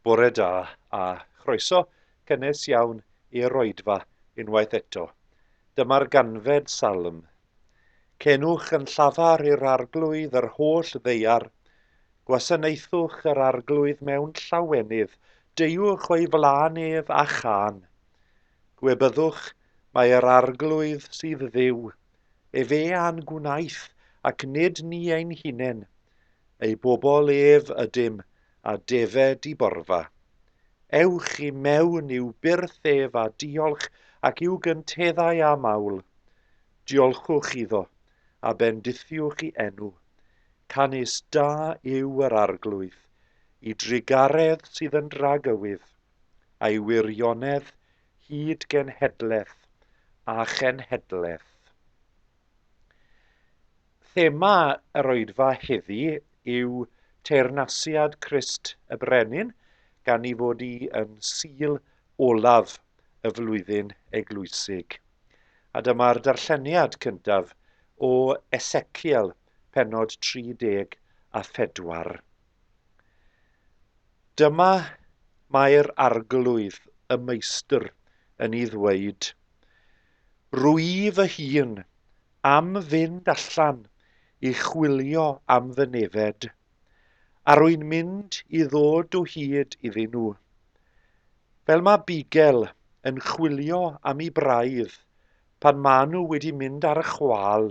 Bore da a chroeso cynnes iawn i'r oedfa unwaith eto. Dyma'r ganfed salm. Cenwch yn llafar i'r Arglwydd yr holl ddaear. Gwasanaethwch yr Arglwydd mewn llawenydd, deuwch o'i flaen ef a chân. Gwebyddwch mae yr Arglwydd sydd Dduw, efe a'n gwnaeth ac nid ni ein hunain, ei bobl ef ydym a defed i borfa. Ewch i mewn i'w byrth ef a diolch ac i'w gynteddau a mawl. Diolchwch iddo, a bendithiwch i enw. Canys da yw yr Arglwydd, i drugaredd sydd yn dragywydd, a'i wirionedd hyd genhedlaeth a chenhedlaeth. Thema yr oedfa heddi yw Teyrnasiad Crist y Brenin, gan ei fod hi yn Sul olaf y flwyddyn eglwysig. A dyma'r darlleniad cyntaf o Eseciel, pennod 34. Dyma mae'r Arglwydd y Meistr yn ei ddweud, Rwy fy hun am fynd allan i chwilio am fy nefed, a rwy'n mynd i ddod o hyd iddyn nhw. Fel mae bugel yn chwilio am ei braidd pan maen nhw wedi mynd ar y chwâl,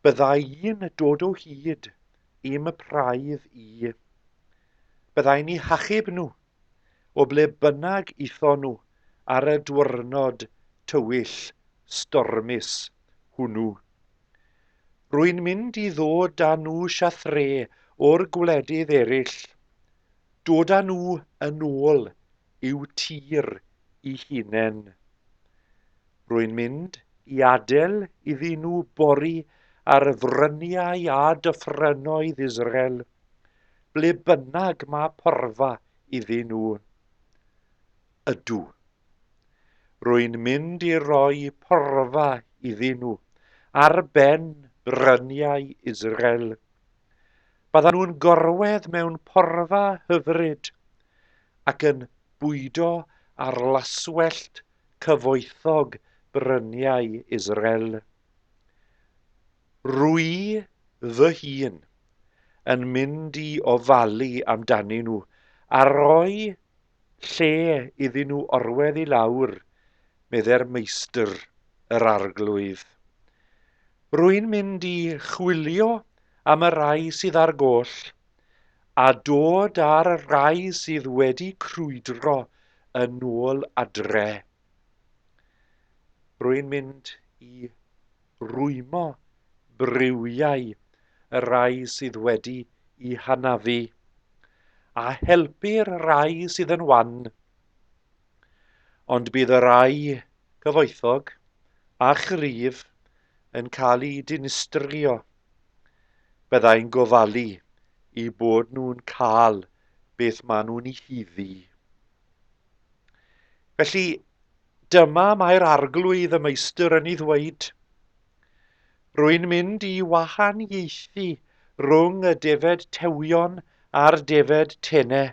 bydda i'n dod o hyd i'm praidd i. Bydda i'n eu hachub nhw o ble bynnag aethon nhw ar y dwyrnod tywyll, stormus hwnnw. Rwy'n mynd i ddod â nhw siathre o'r gwledydd eraill, dod â nhw yn ôl i'w tir eu hunain. Rwy'n mynd i adael iddyn nhw bori ar fryniau a dyffrynnoedd Israel, ble bynnag mae porfa iddyn nhw. Ydw. Rwy'n mynd i roi porfa iddyn nhw ar ben bryniau Israel. Byddan nhw'n gorwedd mewn porfa hyfryd ac yn bwydo ar laswellt cyfoethog bryniau Israel. Rwy fy hun yn mynd i ofalu amdanyn nhw a rhoi lle iddyn nhw orwedd i lawr, meddai'r Meistr, yr Arglwydd. Rwy'n mynd i chwilio am y rhai sydd ar goll, a dod â'r rhai sydd wedi crwydro yn ôl adre. Rwy'n mynd i rwymo briwiau y rhai sydd wedi eu hanafu, a helpu'r rhai sydd yn wan. Ond bydd y rhai cyfoethog a chryf yn cael eu dinistrio. Byddai'n gofalu eu bod nhw'n cael beth maen nhw'n ei haeddu. Felly, Dyma mae'r Arglwydd y Meistr yn ei ddweud, Rwy'n mynd i wahaniaethu rhwng y defed tewion a'r defed tene.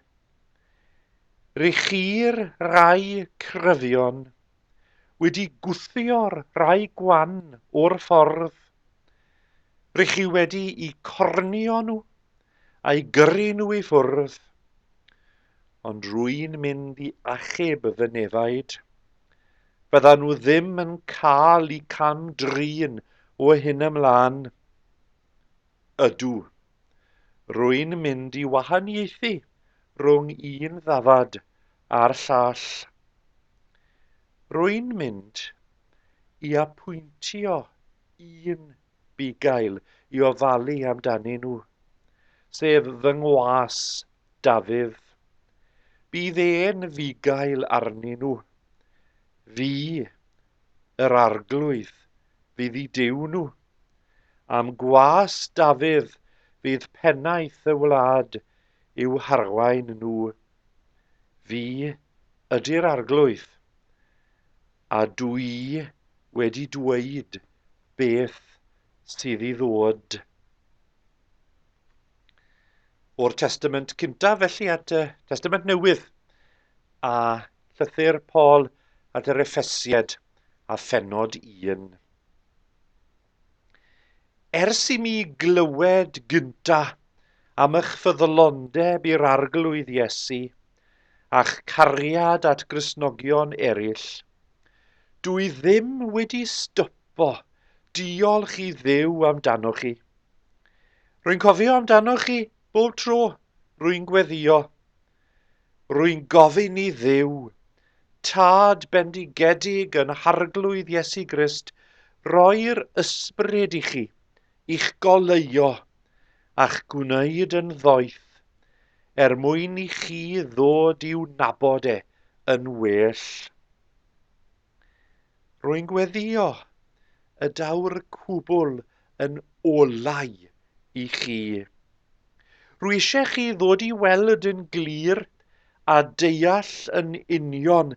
Rych chi'r rhai cryfion wedi gwthio'r rhai gwan o'r ffordd. Rych chi wedi i cornio nhw a'u gyrru nhw i ffwrdd. Ond rwy'n mynd i achub fy nefaid. Fyddan nhw ddim yn cael eu cam-drin o hyn ymlaen. Ydw, rwy'n mynd i wahaniaethu rhwng un ddafad a'r llall. Rwy'n mynd i apwyntio un bugail i ofalu amdanyn nhw, sef fy ngwas Dafydd. Bydd e'n fugail arnyn nhw. Fi, yr Arglwydd, fydd eu Duw nhw. A'm gwas Dafydd fydd pennaeth y wlad i'w harwain nhw. Fi ydy'r Arglwydd, a dw i wedi dweud beth sydd i ddod. O'r Testament Cyntaf felly at y Testament Newydd, a llythyr Paul at yr Effesied a phennod 1. Ers i mi glywed gynta am eich ffyddlondeb i'r Arglwydd Iesu a'ch cariad at Gristnogion eraill, dw i ddim wedi stopo diolch i Dduw amdanoch chi. Rwy'n cofio amdanoch chi bob tro rwy'n gweddïo. Rwy'n gofyn i Dduw, Tad bendigedig yn Harglwydd Iesu Grist, roi'r ysbryd i chi, i'ch goleuo, a'ch gwneud yn ddoeth, er mwyn i chi ddod i'w nabod e yn well. Rwy'n gweddïo y daw'r cwbl yn olau i chi. Rwy eisiau chi ddod i weld yn glir a deall yn union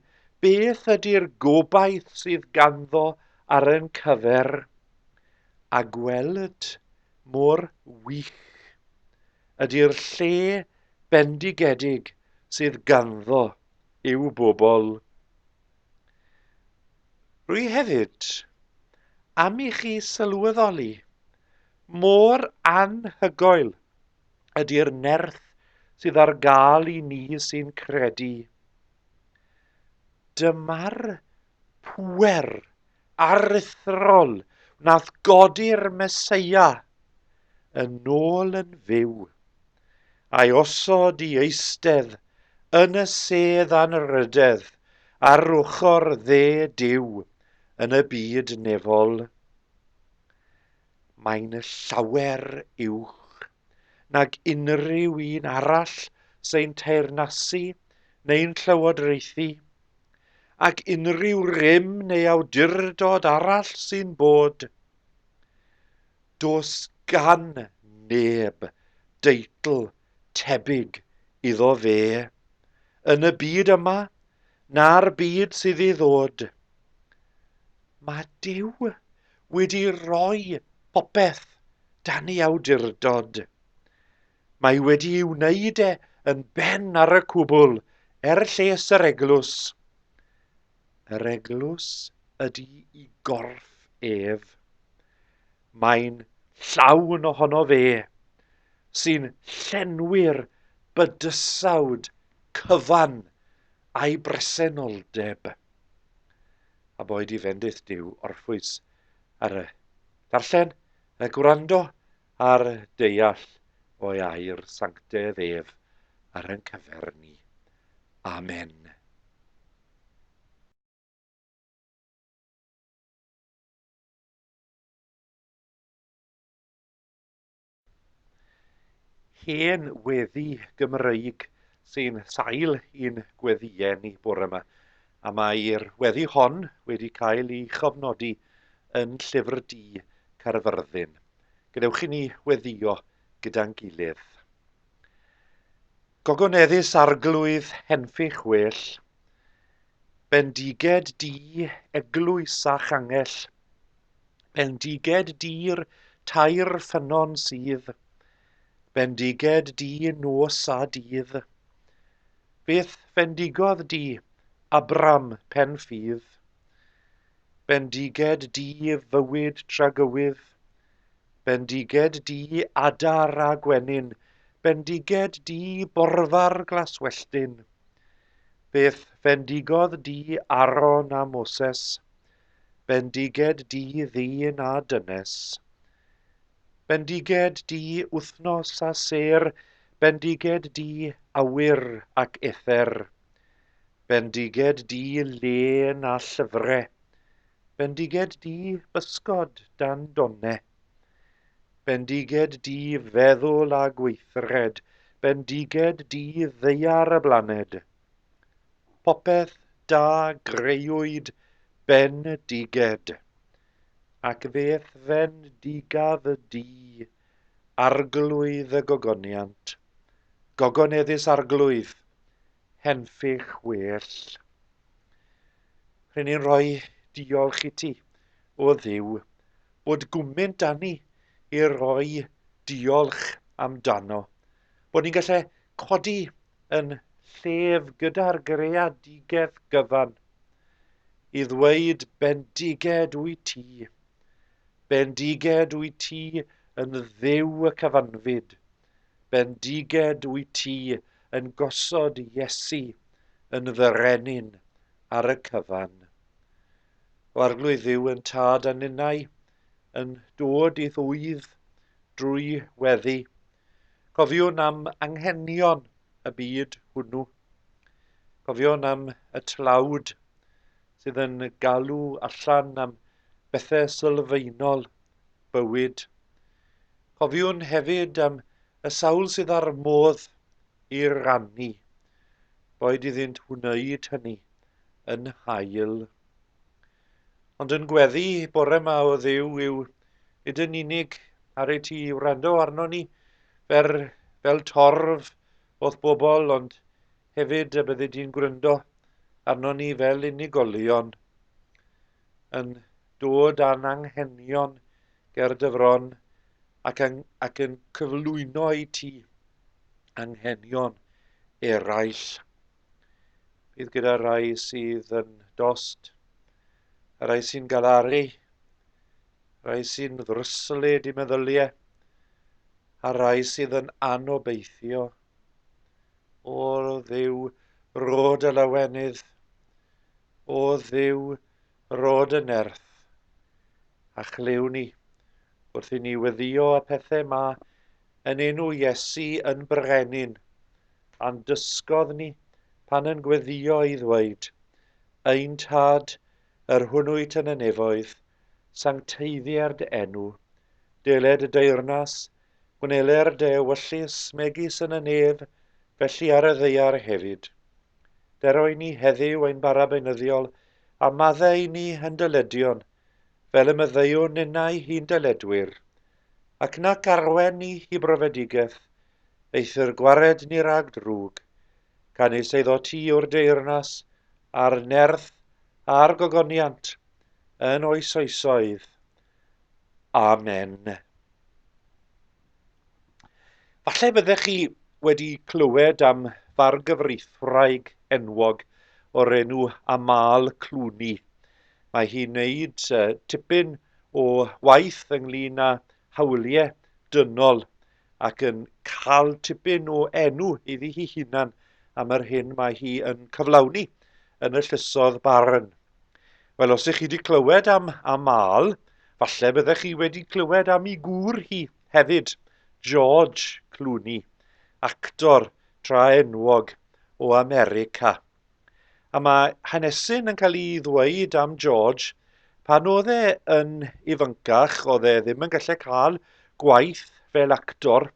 beth ydy'r gobaith sydd ganddo ar ein cyfer, a gweld mor wych ydy'r lle bendigedig sydd ganddo i'w bobl. Rwy hefyd am i chi sylweddoli mor anhygoel ydy'r nerth sydd ar gael i ni sy'n credu. Dyma'r pŵer aruthrol wnaeth godi'r Meseia yn ôl yn fyw, a'i osod i eistedd yn y sedd anrhydedd ar ochr dde Duw yn y byd nefol. Mae'n llawer uwch nag unrhyw un arall sy'n teyrnasu neu'n llywodraethu, ac unrhyw rym neu awdurdod arall sy'n bod. Does gan neb deitl tebyg iddo fe, yn y byd yma na'r byd sydd i ddod. Mae Duw wedi rhoi popeth dan ei awdurdod. Mae wedi ei wneud e yn ben ar y cwbl er lles yr eglwys. Yr eglwys ydy i gorff ef. Mae'n llawn ohono fe, sy'n llenwi'r bydysawd cyfan a'i bresenoldeb. A boed i fendith Duw orffwys ar y darllen, y gwrando a'r deall o'i air sanctedd ef ar ein cyfer ni. Amen. Hen weddi Gymreig sy'n sail i'n gweddïau ni bore yma, a mae'r weddi hon wedi cael ei chofnodi yn Llyfr Du Caerfyrddin. Gadewch i ni weddïo gyda'n gilydd. Gogoneddus Arglwydd henffych well, bendiged di eglwys a changell, Bendiged di'r tair ffynnon sydd, Bendiged di nos a dydd. Beth fendigodd di, Abram pen ffydd? Bendiged di fywyd tragywydd, Bendiged di adar a gwenyn, Bendiged di borfa'r glaswelltyn. Beth fendigodd di Aaron a Moses, Bendiged di ddyn a dynes. Bendiged di wythnos a sêr, Bendiged di awyr ac ether. Bendiged di lên a llyfre, Bendiged di bysgod dan donne. Bendiged di feddwl a gweithred, Bendiged di ddaear y blaned. Popeth da greuwyd bendiged, ac fe'th fendigaf di, Arglwydd y gogoniant, gogoneddus Arglwydd, henffych well. Rŷn ni'n rhoi diolch i ti, o Dduw, bod gwmynt â ni i roi diolch amdano. Bod ni'n gallu codi yn llef gyda'r greadigedd gyfan i ddweud bendiged wyt ti, bendiged wyt ti yn Dduw y cyfanfyd, bendiged wyt ti yn gosod Iesu yn fyrenyn ar y cyfan. O Arglwydd Dduw yn Tad a ninnau yn dod i'th ŵydd drwy weddi. Cofiwn am anghenion y byd hwnnw. Cofiwn am y tlawd sydd yn galw allan am bethau sylfaenol bywyd. Cofiwn hefyd am y sawl sydd â'r modd i rannu, boed iddynt wneud hynny yn hael. Ond yn gweddi bore yma o Dduw yw nid yn unig ar ei ti wrando arno ni fer, fel torf o'th bobl, ond hefyd y byddi di'n gwrando arno ni fel unigolion yn dod â'n anghenion ger dy fron ac yn, ac yn cyflwyno i ti anghenion eraill. Bydd gyda rai sydd yn dost, a rai sy'n galaru, rai sy'n ddryslyd i meddyliau, a rai sydd yn anobeithio. O Dduw, rho dy lawenydd. O Dduw, rho dy nerth. A chlyw ni, wrth i ni weddio y pethau ma yn enw Iesu yn brenin, A'n dysgodd ni, pan yn gweddïo i ddweud, Ein Tad, yr hwn wyt yn y nefoedd, sancteiddier dy enw, deled y deyrnas, gwneler dy ewyllys megis yn y nef, felly ar y ddaear hefyd. Dero i ni heddiw ein bara beunyddiol, a maddau i ni yn dyledion, fel y maddeuwn ninnau i'n dyledwyr. Ac nac arwen ni i brofedigaeth, Eithr gwared ni rhag drwg, canys eiddo ti yw'r deyrnas, a'r nerth, a'r gogoniant, yn oes oesoedd. Amen. Falle byddech chi wedi clywed am fargyfreithwraig enwog o'r enw Amal Clooney. Mae hi'n wneud tipyn o waith ynglyn â hawliau dynol ac yn cael tipyn o enw iddi hi hunan am yr hyn mae hi yn cyflawni yn y llysoedd barn. Wel, os ych chi wedi clywed am Amal, falle byddech chi wedi clywed am ei gŵr hi hefyd, George Clooney, actor tra enwog o America. A mae hanesyn yn cael ei ddweud am George, pan oedd e yn ifancach, oedd e ddim yn gallu cael gwaith fel actor,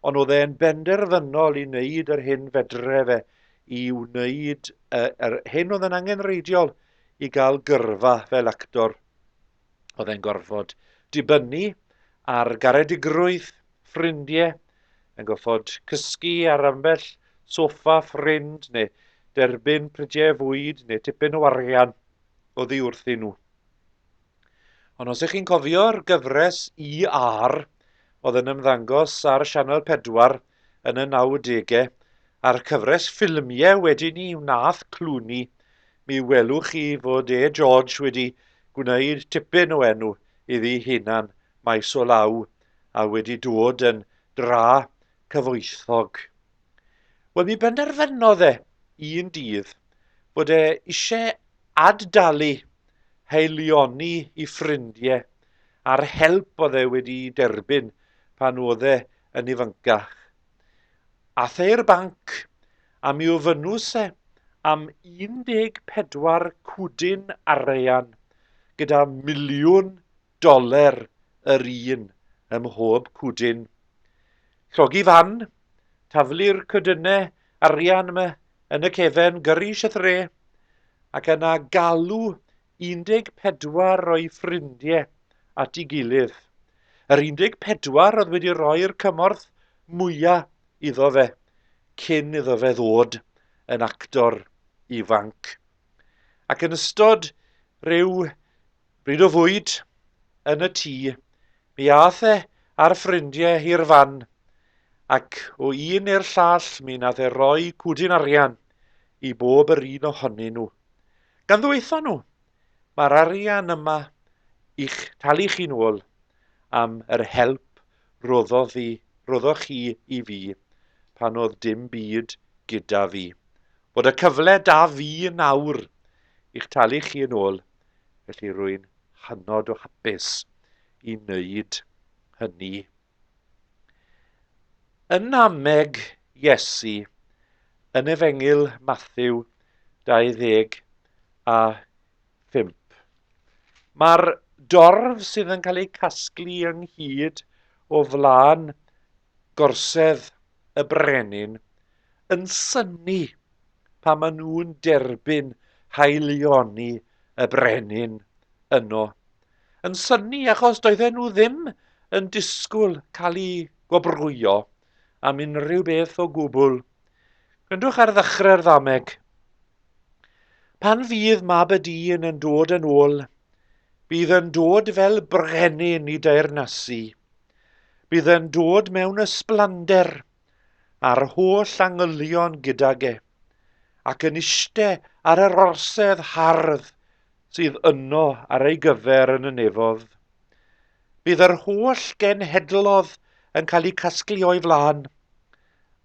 ond oedd e'n benderfynol i wneud yr hyn fedre fe i wneud yr hyn oedd yn angenrheidiol i gael gyrfa fel actor. Oedd e'n gorfod dibynnu ar garedigrwydd ffrindiau, yn gorfod cysgu ar ambell soffa ffrind neu derbyn prydiau fwyd neu tipyn o arian oddi wrthyn nhw. Ond os ych chi'n cofio'r gyfres ER oedd yn ymddangos ar Sianel 4 yn y 90au, a'r cyfres ffilmiau wedyn ni wnaeth Clooney, mi welwch chi fod e George wedi gwneud tipyn o enw iddi hunan maes o law a wedi dod yn dra cyfoethog. Wel, mi benderfynodd e un dydd fod e eisiau ad-dalu haelioni i ffrindiau a'r help oedd e wedi derbyn pan oedd e yn ifancach. Ath e i'r banc a mi ofynnws e am 14 cwdyn arian gyda miliwn doler yr un ym mhob cwdyn. Llogi fan, taflu'r cwdynau arian yma yn y cefen, gyrru Shythre, ac yna galw 14 o'i ffrindiau at ei gilydd. Yr 14 oedd wedi rhoi'r cymorth mwya iddo fe cyn iddo fe ddod yn actor ifanc. Ac yn ystod rhyw bryd o fwyd yn y tŷ, mi ath e a'r ffrindiau i'r fan, Ac o un i'r llall mi nath e roi cwdyn arian i bob yr un ohonyn nhw. Gan ddweutho nhw, mae'r arian yma i'ch talu chi'n ôl am yr help roddodd fi, roddoch chi i fi pan oedd dim byd gyda fi. Bod y cyfle da fi nawr i'ch talu chi yn ôl, felly rwy'n hynod o hapus i wneud hynny. Yn nameg Iesu yn Efengyl Mathew 25. Mae'r dorf sydd yn cael eu casglu ynghyd o flaen gorsedd y brenin yn synnu pan maen nhw'n derbyn haelioni y brenin yno. Yn synnu achos doedden nhw ddim yn disgwyl cael eu gwobrwyo am unrhyw beth o gwbl. Gwrandwch ar ddechrau'r ddameg. Pan fydd mab y dyn yn dod yn ôl, bydd yn dod fel brenin i deyrnasu. Bydd yn dod mewn ysblander, a'r holl angylion gydag e, ac yn iste ar yr orsedd hardd sydd yno ar ei gyfer yn y nefodd. Bydd yr holl genhedlodd yn cael eu casglu o'i flaen,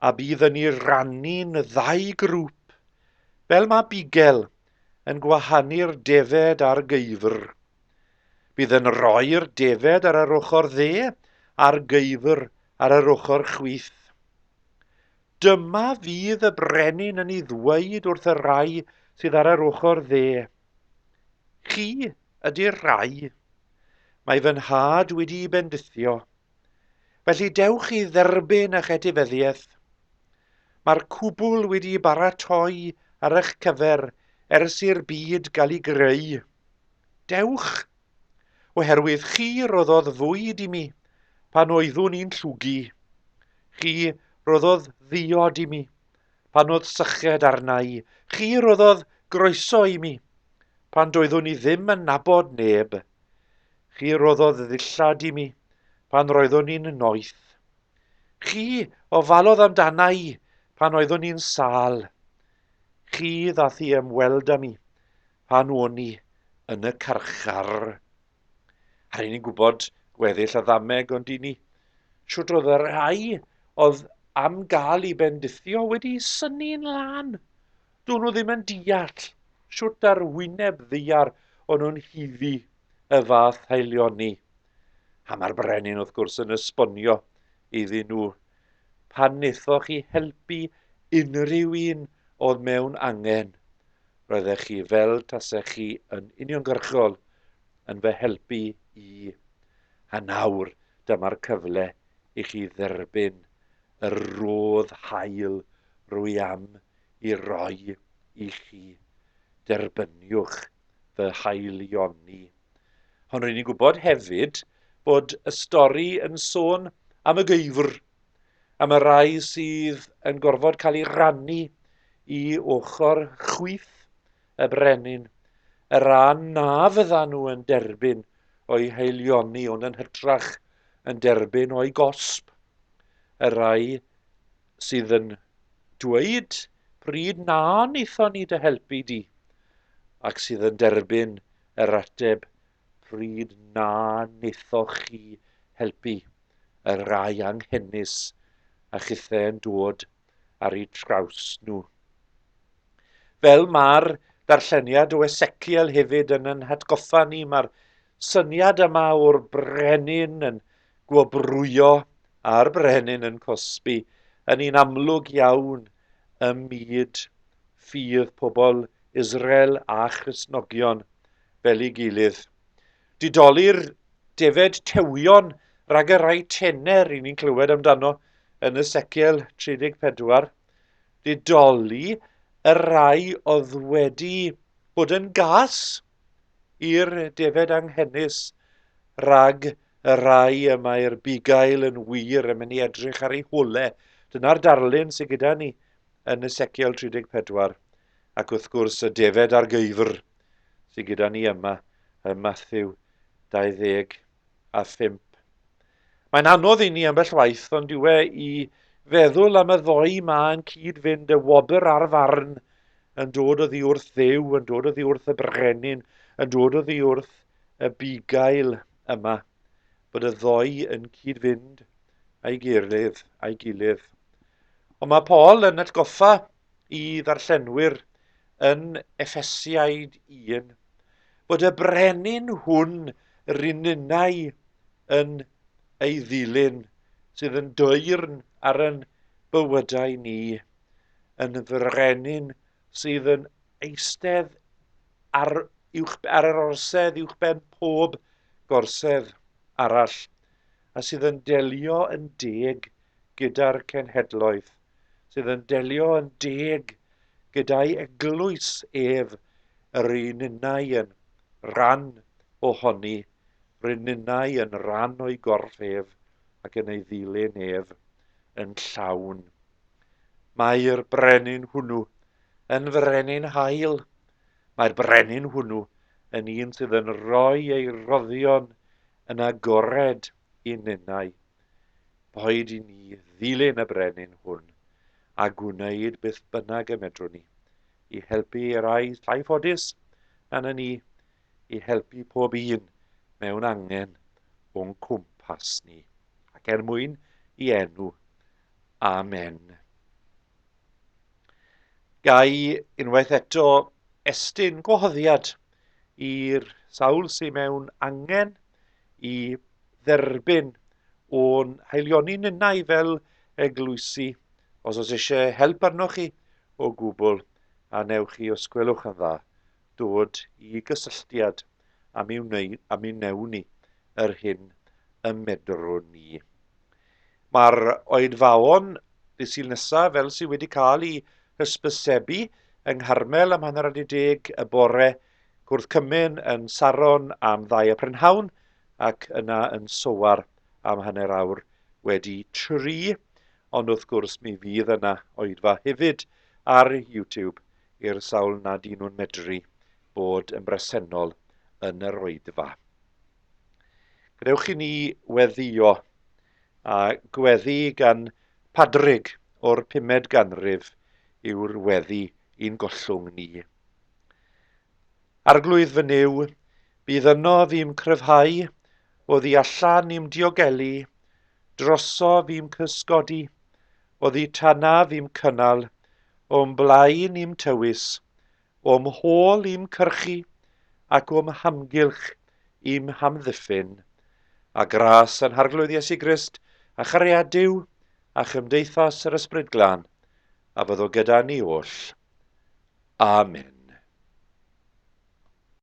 a bydd yn ei rannu'n ddau grŵp, fel mae bugel yn gwahanu'r defed a'r geifr. Bydd yn rhoi'r defed ar yr ochr dde a'r geifr ar yr ochr chwith. Dyma fydd y brenin yn ei ddweud wrth y rhai sydd ar yr ochr dde. Chi ydy'r rhai. Mae fy nhad wedi'i bendithio. Felly dewch i dderbyn eich etifeddiaeth. Mae'r cwbl wedi'i baratoi ar eich cyfer ers i'r byd gael ei greu. Dewch, oherwydd chi roddodd fwyd i mi pan oeddwn i'n llwgu. Chi roddodd ddiod i mi pan oedd syched arna i. Chi roddodd groeso i mi pan doeddwn i ddim yn nabod neb. Chi roddodd ddillad i mi pan roeddwn i'n noeth. Chi ofalodd amdana i pan oeddwn i'n sâl. Chi ddath i ymweld â mi pan o'n i yn y carchar. A ry'n ni'n gwybod gweddill y ddameg, ond i ni, shwt oedd y rhai oedd am gael i bendithio wedi synnu'n lân. Do'n nhw ddim yn deall shwt ar wyneb ddaear o'n nhw'n haeddu y fath haelioni. A mae'r brenin wrth gwrs yn esbonio iddyn nhw pan wnaethoch chi helpu unrhyw un oedd mewn angen, Roeddech chi fel tasech chi yn uniongyrchol yn fy helpu i. A nawr dyma'r cyfle i chi dderbyn y rhodd hael rwy am i roi i chi. Derbyniwch fy haelioni. Ond ry'n ni'n gwybod hefyd bod y stori yn sôn am y geifr, am y rhai sydd yn gorfod cael ei rannu i ochr chwith y brenin, y rhan na fyddan nhw yn derbyn o'i haelioni ond yn hytrach yn derbyn o'i gosb, y rhai sydd yn dweud pryd na wnaethon ni dy helpu di, ac sydd yn derbyn yr ateb pryd na wnaethoch chi helpu y rhai anghenus a chithe yn dod ar eu traws nhw. Fel mae'r darlleniad o Eseciel hefyd yn yn hatgoffa ni, mae'r syniad yma o'r brenin yn gwobrwyo a'r brenin yn cosbi yn un amlwg iawn ym myd ffydd pobl Israel a Christnogion fel ei gilydd. Didoli'r defed tewion rhag y rhai tener i ni'n clywed amdano yn Ezekiel 34. Didoli y rhai oedd wedi bod yn gas i'r defed anghenus rhag y rhai y mae'r bugail yn wir yn mynd i edrych ar ei hole. Dyna'r darlun sydd gyda ni yn Ezekiel 34, ac wrth gwrs y defed a'r geifr sydd gyda ni yma ym Matthew 25. Mae'n anodd i ni ambell waith, ond yw e i feddwl am y ddoi ma yn cyd-fynd, y wobr a'r farn, yn dod oddi wrth Dduw, yn dod oddi wrth y brenin, yn dod oddi wrth y bugail yma, bod y ddoi yn cyd-fynd a'i gilydd, a'i gilydd. Ond mae Paul yn atgoffa i ddarllenwyr yn Effesiaid 1 bod y brenin hwn rynnau yn ei ddilyn sydd yn dwyrn ar yn bywydau ni, yn frenin sydd yn eistedd ar, uwch, ar yr orsedd uwchben pob gorsedd arall, a sydd yn delio yn deg gyda'r cenhedloedd, sydd yn delio yn deg gyda'i eglwys ef, yr un unnau yn rhan ohoni, rŷn ninnau yn rhan o'i gorff ef ac yn ei ddilyn ef yn llawn. Mae'r brenin hwnnw yn frenin hael. Mae'r brenin hwnnw yn un sydd yn rhoi ei roddion yn agored i ninnau. Boed i ni ddilyn y brenin hwn a gwneud beth bynnag y medrwn ni i helpu rai llai ffodus na ni i helpu pob un mewn angen o'n cwmpas ni, ac er mwyn i enw. Amen. Gai unwaith eto estyn gwahoddiad i'r sawl sydd mewn angen i dderbyn o'n haelioni ninnau fel eglwysi. Os oes eisiau help arnoch chi o gwbl, a newch chi os gwelwch yn dda dod i gysylltiad a mi wneu, a mi wnewn ni yr hyn y medrwn ni. Mae'r oedfaon dydd Sul nesaf fel sydd wedi cael ei hysbysebu yng Ngharmel am hanner awr deg y bore, Cwrdd Cymun yn Saron am ddau y prynhawn ac yna yn Sowar am hanner awr wedi tri, ond wrth gwrs mi fydd yna oedfa hefyd ar YouTube i'r sawl nad y'n nhw'n medru bod yn bresennol yn yr oedfa. Gadewch i ni weddïo, a gweddi gan Padrig o'r pumed ganrif yw'r weddi i'n gollwng ni. Arglwydd fy Nuw, bydd yno fi'm cryfhau, oddi allan i'm diogelu, droso fi'm cysgodi, oddi tanaf i'm cynnal, o'm blaen i'm tywys, o'm hôl i'm cyrchu, ac o'm hamgylch i'm hamddiffyn. A gras ein Harglwydd Iesu Grist, a chariad Duw, a chymdeithas yr Ysbryd Glân, a fyddo gyda ni oll. Amen.